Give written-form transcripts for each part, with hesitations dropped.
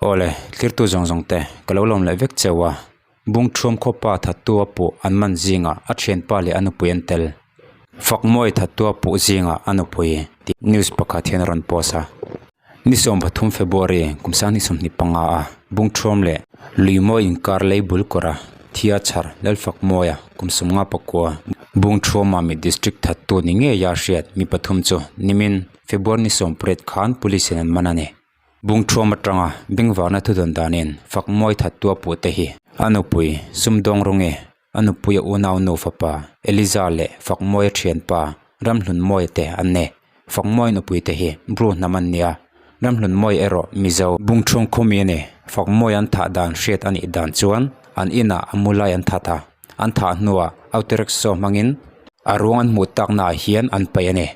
Awle, thirtu zawng zawng te ka lo lawm leh vek cheu a, Bungthuam khawpa thattu a puh an man zingah a thianpa leh a nupui an tel. Fakmawi thattu a puh zingah a nupui tih news pakhat hian a rawn post a. Ni 13 February kum 2025 a Bungthuam leh Luimawi inkar lei bul kawra Thia chhar Lalfakmawia kum 59 Bungthuama mi district thattu ni ngeia hriat mi pathum chu nimin February ni 18 khan police in an man a ni. Bungthuam atanga bengvarna thudawn danin Fakmawi thattu a puh te hi a nupui Sumdawng Runge, a nupui a unau nu fapa Eliza leh Fakmawia thianpa Ramhlunmawia te an ni. Fakmawi nupui te hi Bru hnam an nia, Ramhlunmawia erawh Mizo. Bungthuam khawmi a ni. Fakmawi an thah dan hriat a nih dan chuan an inah a mu lai an that a, an thah hnuah auto rickshaw hmangin a ruang an hmuh taknaah hian an paih a ni.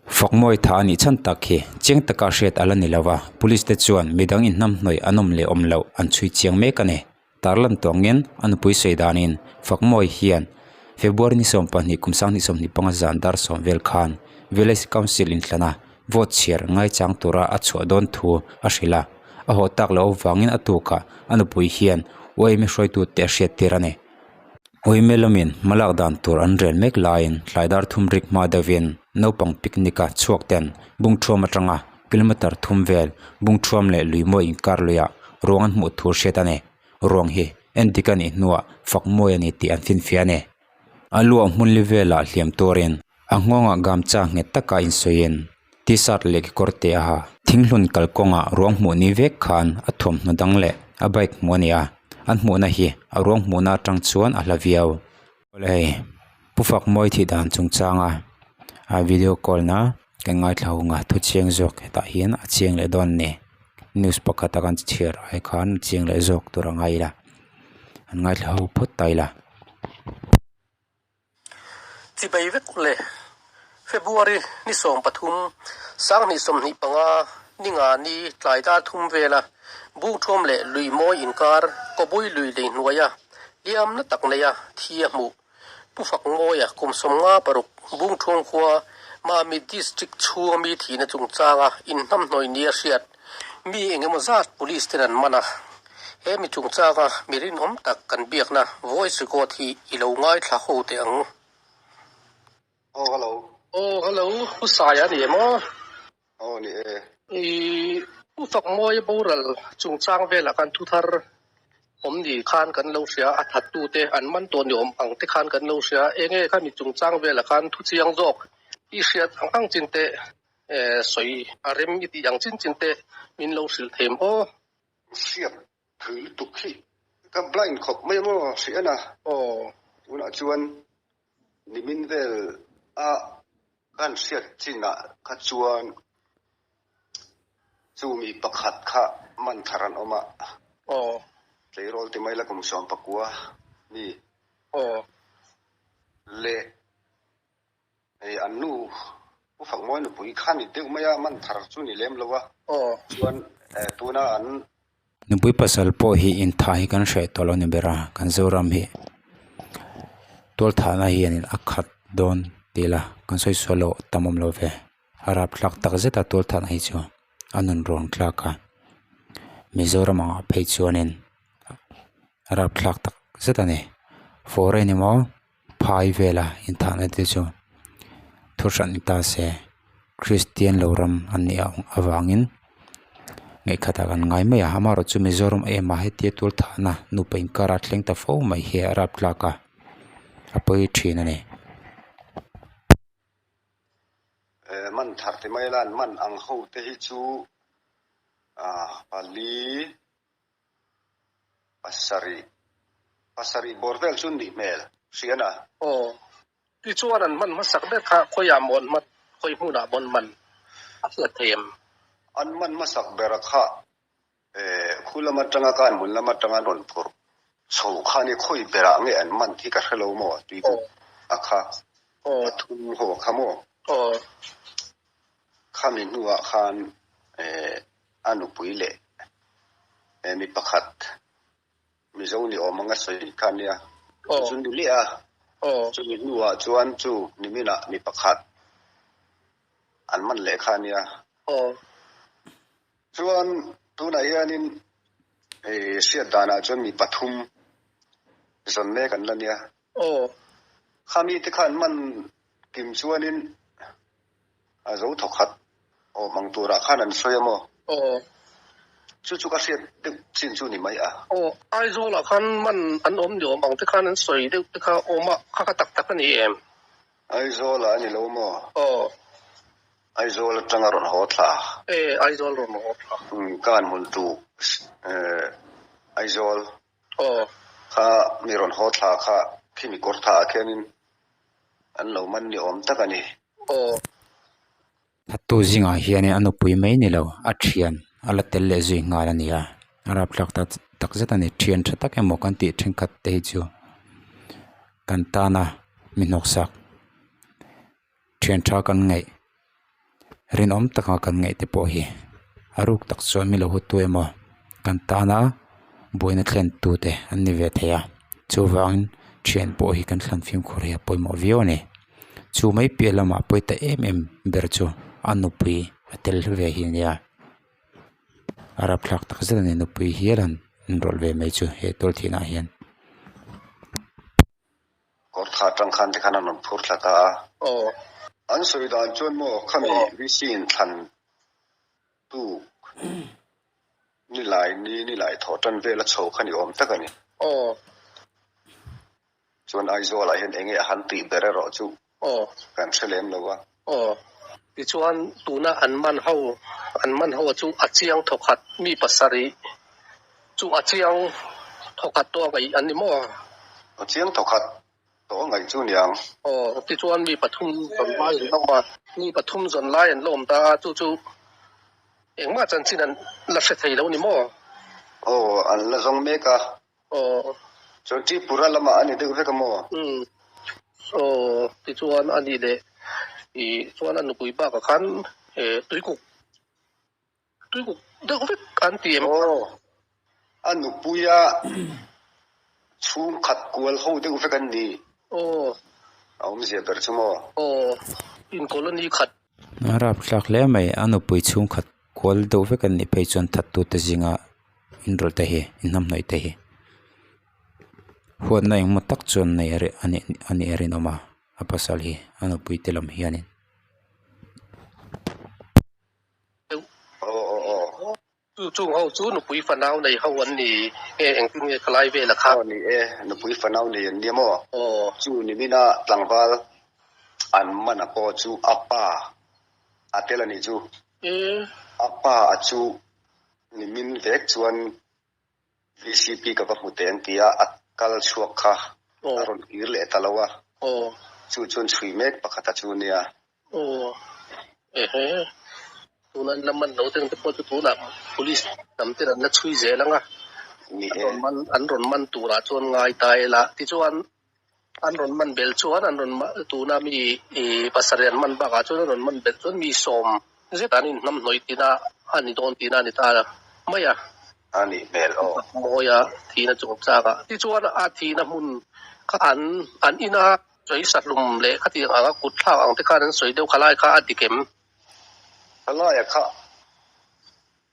Fakmawi tha a nih chhan tak hi chiang taka hriat a la ni lo va, police te chuan midang inhnamhnawih an awm leh awm loh an chhui chiang mek a ni. Tarlan tawngin a nupui sawi danin Fakmawi hian February ni 12 kum 2025 zan dar sawm vel khan Village Council inthlana vote chhiar ngaichang tura a chhuah dawn thu a hrilh a, a haw tak loh avangin a tukah a nupui hian UAM hruaitute a hriattir a ni. Uime lamin hmalak dan tur an rel mek laiin tlai dar thum rik hma deuhin naupang picnic a chhuak ten Bungthuam atanga kilometer thum vel Bungthuam leh Luimawi inkar luiah ruang an hmuh thu hriat a ni. Ruang hi endik a nih hnuah fak mawi a ni tih an finfiah a ni. A luah hmun li velah hliam turin a nghawngah gamcha nghet taka insawiin t-shirt leh kekawr te a ha. Thinghlun kalkawngah ruang hmuh ni vek khan a thuamhnaw dang leh a bike hmuh a ni a, an hmuhna hi a ruang hmuhna atang chuan a hla viau. Awle hei, Pu Fakmawi thih dan chungchanga a video call na kan ngaithla hung a, thu chiang zawk hetah hian a chiang leh dawn a ni. News pakhata kan chhiar ai khan a chiang leh zawk tur a ngai ila, an ngaithla ho phawt ta ila. Chibei vek le. February ni 13, 2025 ninga ni tlai dar thum vela Bungthuam leh Luimawi inkar Kawbui lui lei hnuaia hliamna tak neia thi a hmuh. Pu Fakmawia kum 56 Bungthuam khua Mami District chhunga mi thihna chungchanga inhnamhnawih nia hriat mi engemaw zat police ten an man a. He mi chungchanga mi rinawm tak kan biakna voice record hi i lo ngaithla ho teh ang. Aw hello. Aw hello, Pu Saia a ni em aw? Aw ni e. I Pu Fakmawia boral chungchang velah khan thu thar awm ni khan kan lo hria, a thattu te an man tawh ni awm ang te khan kan lo hria, enge kha mi chungchang velah khan thu chiang zawk i hriat ang ang chin te sawi a rem i tih ang chin chin te min lo hrilh thei em aw? Hriat thui lutuk hi ka blind khawp mai maw hriat a. Aw. Tunah chuan nimin vel a kan hriat chinah kha chuan chu mi pakhat kha man thar an awm a. Aw. Tleirawl ti mai la kum 19 mi. Aw. Leh Hei an nu Pu Fakmawi nupui kha ni deuh mai a, man thar chu ni lem lo a. Aw. Chuan tuna an. Nupui pasal pawh hi intha hi kan hreh tawh lo ni ber a, kan Zoram hi tualthahna hianin a khat dawn ti ila kan sawi sual loh tam awm lo ve. A rapthlak tak zet a tualthahna hi chu a nun rawn tlak a, Mizoram angah phei chuanin a rapthlak tak zet a ni. Foreign emaw phai vela inthahna te chu thu hran ni ta se Kristian lo ram an nih avangin ngaihkhatah kan ngai mai a amaherawh chu Mizoram ema hetia tualthahna nupa inkar a thleng ta fo mai hi a raptlak a a pawi thin a ni. Man thar ti mai la an man ang ho te hi chu pali pasarih pasarih bawr vel chu nih hmel hrian a. Aw, tichuan an hman hmasak ber kha khawiah maw an hman, khawi hmunah maw an man a hriat thei em? An hman hmasak ber kha khu lam atanga ka an hmun lam atanga an rawn phurh chho kha ni khawi berah nge an man hi ka hre lo maw tui buk a kha pathum haw kha maw? Aw. Khami hnuah khan a nupui leh mi pakhat Mizo ni awm anga sawi kha ania. Chu chu ni leh a, chumi hnuah chuan chu niminah mi pakhat an man leh kha ania. Chuan tunah hianin. Hriat danah chuan mi pathum zawn mek an la nia. Aw. Kha mite khan man kim chuanin a zo thawkhat awm ang turah khan an sawi a maw? Aw. Chu chu ka hriat deuh chin chu ni mai a. Aw, Aizawlah khan man an awm ni awm ang te khan an sawi deuh te kha awm a, kha kha tak tak a ni em? Aizawlah a ni lo maw? Aw. Aizawl atanga rawn haw thla. E, Aizawl rawn haw thla. Umm, ka han hmun tu Aizawl. Aw. Kha mi rawn haw thla kha khimi kawr tha ah khianin an lo man ni awm tak a ni. Aw. Thattu zingah hianin a nupui mai ni lo, a thian a la tel leh zui nghal a ni a, a rapthlak tak tak zet a ni. Thian tha tak emaw kan tih thenkhat te hi chu kan tana mi hnawksak. Thian tha kan ngaih rinawm taka kan ngaih te pawh hi a ruk tak chuan mi lo hawtu emaw kan tana buaina thlen tu te an ni ve thei a chuvangin thian pawh hi kan thlan fimkhur hi a pawimawh viau a ni chu mai piah lamah pawi ta em em ber chu a nupui a tel ve hi a nia a rapthlak tak zet a ni nupui hial an inrawlh ve mai chu he tual thihna ah hian. Kawr tha atang khan te khan an rawn phur thla ta a. Aw. An sawi dan chuan maw khami VC in thlan tuk nilai ni nilai thawh tan vel a chho kha ni awm tak a ni. Aw. Chuan Aizawl ah hian enge a han tih ber erawh chu Aw. kan hre lem lo a. Aw. Tichuan tuna an man ho an man ho chu a chiang thawkhat mi pasarih chu a chiang thawkhat tawh a ngaih an ni maw? A chiang thawkhat tawh a ngaih chu niang. Aw, tichuan mi pathum zawn lai an la awm a, mi pathum zawn lai an la awm ta a, chu chu engmah chanchin an la hre thei lo ni maw? Aw, an la zawng mek a. Aw. Chuan Tripura lamah a ni deuh vek a maw? Umm. Aw, tichuan a nih leh ih chuan a nupui bakah khan eh tuikuk tuikuk deuh vek an ti em? Aw, a nupuia chhungkhat kual ho deuh vek an ni. Aw. A awmzia ber chu maw? Aw, in colony khat. A rapthlak hle mai, a nupui chhungkhat kual deuh vek an nih phei chuan thattute zinga inrawlh te hi inhnamhnawih te hi huatna engemaw tak chuan nei a a nih a rinawm a a pasal hi a nupui te lam hianin. Chu chung ho chu nupui fanau nei ho an ni nge engtin nge ka lai vel a kha. Aw ni e, nupui fanau nei an nia maw? Aw. Chu nimina tlangval an man a pawh chu a pa a tel a nih chu. E. A pa a chu Nimin vek chuan VCP ka va hmu teh an ti a, a kal chhuak kha a rawn kir leh ta lo a, chu chuan chhui mek pakhat a chu nia. Aw, ehe, tuna an la man lo te ang te pawh chu tunah police lam ten an la chhui zel ang a, an rawn man turah chuan ngai ta ila tichuan An rawn man belh chuan an rawn tuna mi pasarih an man bakah chuan an rawn man belh chuan mi sawm zet an inhnamhnawih tina a ni dawn tina a ni ta mai a. A nih hmel aw. Mawia thihna chungchangah tichuan a thihna hmun kha an an ina sawi sahlum leh khatiang anga kut thlak ang te khan an sawi deuh khalai kha a dik em? Khalaia kha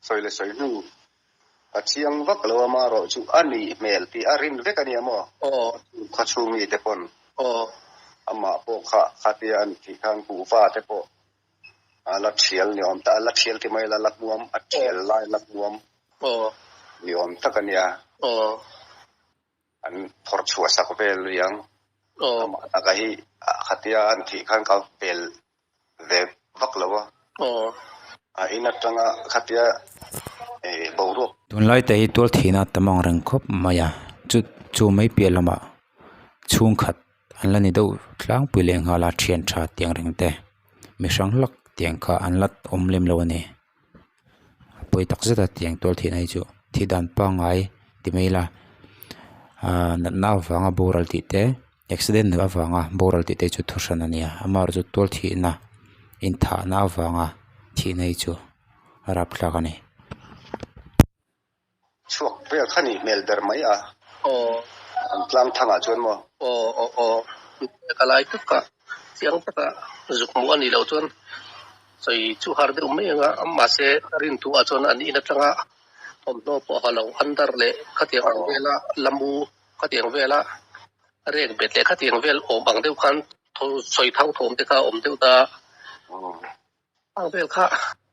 sawi leh sawi hnu A chiang vak lo a marawh chu a nih hmel tih a rin vek a nia maw? Aw. Khaw chhung mite pawn. Aw. Amah pawh kha khatia an tih khan kuhva te pawh a la thial ni awm tak, a la thial ti mai la, la hmuam, a thial lai la hmuam Aw. ni awm tak a nia. Aw. An phawrh chhuah sak vel riang. Aw. Amah taka hi khatia an thih khan ka pel ve vak lo a. Aw. A in atanga khatia boruak. Tunlai te hi tual thihna tam ang reng khawp mai a, chu chu mai piah lamah chhungkhat an la ni deuh tlangpui leh nghal a thian tha tiang reng te mi hrang hlak tiang kha an la awm lem lo a ni. A pawi tak zet a tiang tual thihna hi chu thih dan pangngai ti mai ila ahh natna avanga boral tih te accident avanga boral tih te chu thu hran a ni a amaherawh chu tual thihna inthahna avanga thihna hi chu a rapthlak a ni. Chhuak vel kha nih hmel ber mai a. Aw. An tlang thangah chuan maw? Aw aw aw. Ka lai tuk a, chiang taka zuk hmuh a nih loh chuan sawi chu har deuh mai ang a, mahse rin thu ah chuan an in atanga Thawmhnaw pawh ha lo under leh khatiang ang vela lamu khatiang vela rek bet leh khatiang vel awm ang deuh khan sawi thang thawm te kha a awm deuh ta. Ang vel kha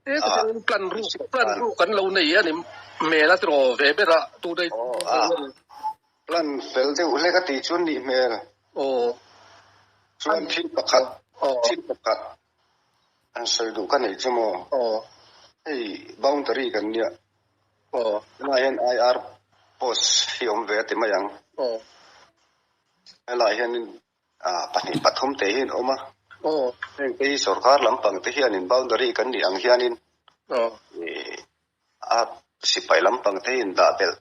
e ka chuan plan ruk plan ruk kan lo nei a ni hmel a tiraw ve ber a tu daih Plan fel deuh hlek a tih chuan nih hmel. Aw. Chuan thil pakhat thil pakhat an sawi duh ka neih chu maw? Aw. Hei boundary kan nia. Aw. Tunah hian IR post hi awm ve a ti mai ang. Aw. Helaiah hianin pahnih pathum te hi an awm a. Aw. Heng te hi sorkar lampang te hianin boundary kan nih ang hianin Aw. A sipai lampang te hi indah belh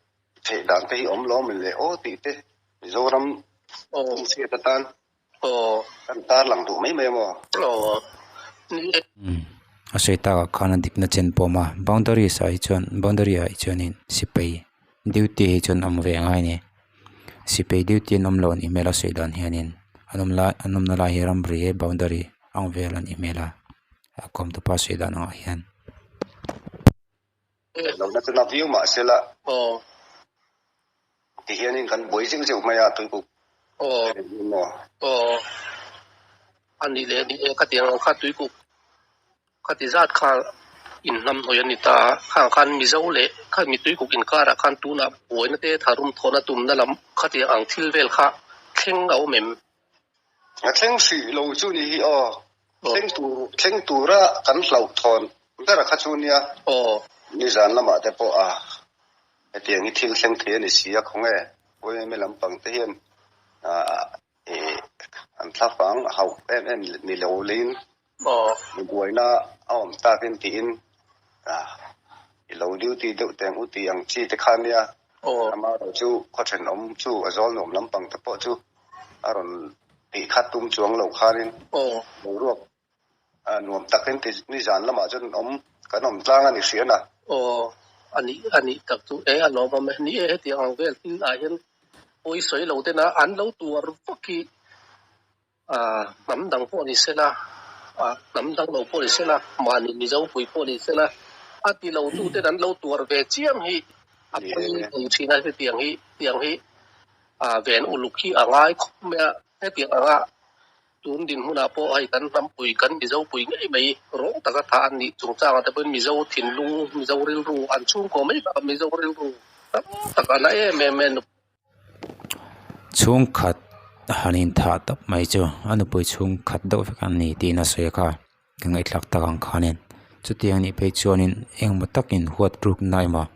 theih dan te hi awm lo min le aw tih te Mizoram chhiat atan kan tarlang duh mai mai a maw? A sawi takah khan a dikna chen pawm a, boundaries ah hi chuan boundary ah hi chuanin sipai duty hi chuan awm ve angai a ni. Sipai duty an awm loh a nih hmel a sawi dan hianin an awm lai an awmna lai hi ramri boundary ang vel a nih hmel a. A kawmtupa sawi dan angah hian. Lohna chu na viau mah se la. Aw. Ti hianin kan buai zeuh zeuh mai a tuikuk. Aw. Aw. A nih leh nih e khatiang ang kha tuikuk khati zat kha inhnamhnawih a ni ta a. Khang khan Mizo leh kha mi tuikuk inkarah khan tunah buaina te tharum thawhna tumna lam khatiang ang thil vel kha thleng a awm em? A thleng hrih lo chu ni hi aw. Thleng tur thleng tura kan hlauh thawn ber a kha chu nia. Aw. Nizan lamah te pawh a hetiang hi thil thleng thei a ni si a khawnge YMA lampang te hian ih an thlafang a hauh em em ni lo leiin buaina a awm takin tiin i lo duty deuh teng u tih ang chi te kha nia. Amaherawhchu khaw thenawm chu a zawl nuam lampang te pawh chu a rawn tih khat tum chuang lo khanin boruak nuam takin ti nizan lamah chuan awm kan awm tlang a ni hrian a. Aw, a nih a nih tak chu e a lawm awm e. Ni e hetiang ang vel thil ah hian pawi sawi lo tena an lo tuar vak hi Hnam dang pawh ni sela, hnam dang lo pawh ni sela, mahni Mizo pui pawh ni sela, a ti lo tu ten an lo tuar ve chiam hi a pawi thei thin a, hetiang hi tiang hi ven uluk hi a ngai khawp mai a, hetiang anga tun dinhmunah pawh hei kan hnam pui kan Mizo pui ngei mai rawng taka thah an nih chungchangah te pawhin Mizo thinlung, Mizo rilru an chhungkaw mai bakah Mizo rilru tam tak a na em em a. Chhungkhat han inthah tawp mai chu a nupui chhungkhat deuh vek an ni tiin a sawi a kha ka ngaihthlak tak ang khanin chutiang anih phei chuanin engemaw takin huat rukna emaw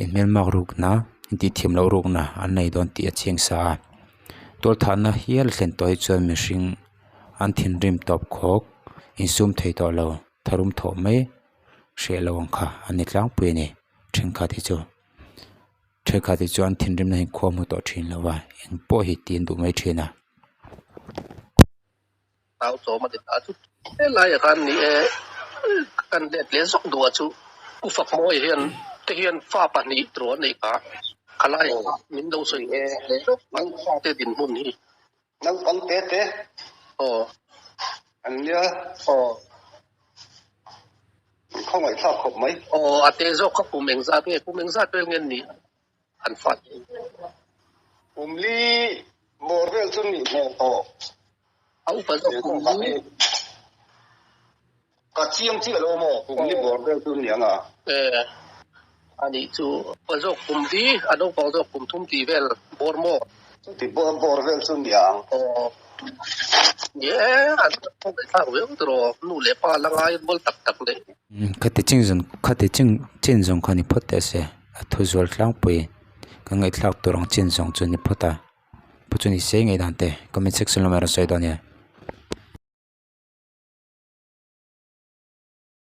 inhmelmak rukna intihthiam loh rukna an nei dawn tih a chiang sa a tualthahna hial a thlen tawh hi chuan mihring an thinrim tawp khawk insum thei tawh lo tharum thawh mai hreh lo ang kha an ni tlangpui a ni thenkhat hi chu. Thenkhat hi chuan thinrimna hi khua hmu tawh thin lo a, eng pawh hi tih an duh mai thin a. Nau chawm a ti ta chu helaiah khan ni e kan let leh zawk duh a chu U Fakmawi hian te hian fa pahnih tur an nei kha khalai min lo sawi leh lawk ang fate dinhmun hi. Naupang te te. Aw. An nia. Aw. An khawngaih thlak khawp mai. Aw, a te zawk kha kum engzat nge? Kum engzat vel nge ni an fat? Kum li bawr vel chu nih hmel tawh. A upa zawk kum li. Ka chiang chiah lo maw? Kum li bawr vel chu ni ang a. E, a nih chu. Upa zawk kum li, a naupang zawk kum thum tih vel bawr maw? Chuti bawr bawr vel chu ni ang. Aw. Ni e, an khawngaihthlak viau tiraw, nu leh pa la ngai rual tak tak leh. Khati ching zawng khati ching chin zawng kha ni phawt teh se, a thu zual tlangpui ka ngaihthlak tur ang chin zawng chu ni phawt a, pu chu ni se ngei dan te comment section lamah erawh sawi dawn nia.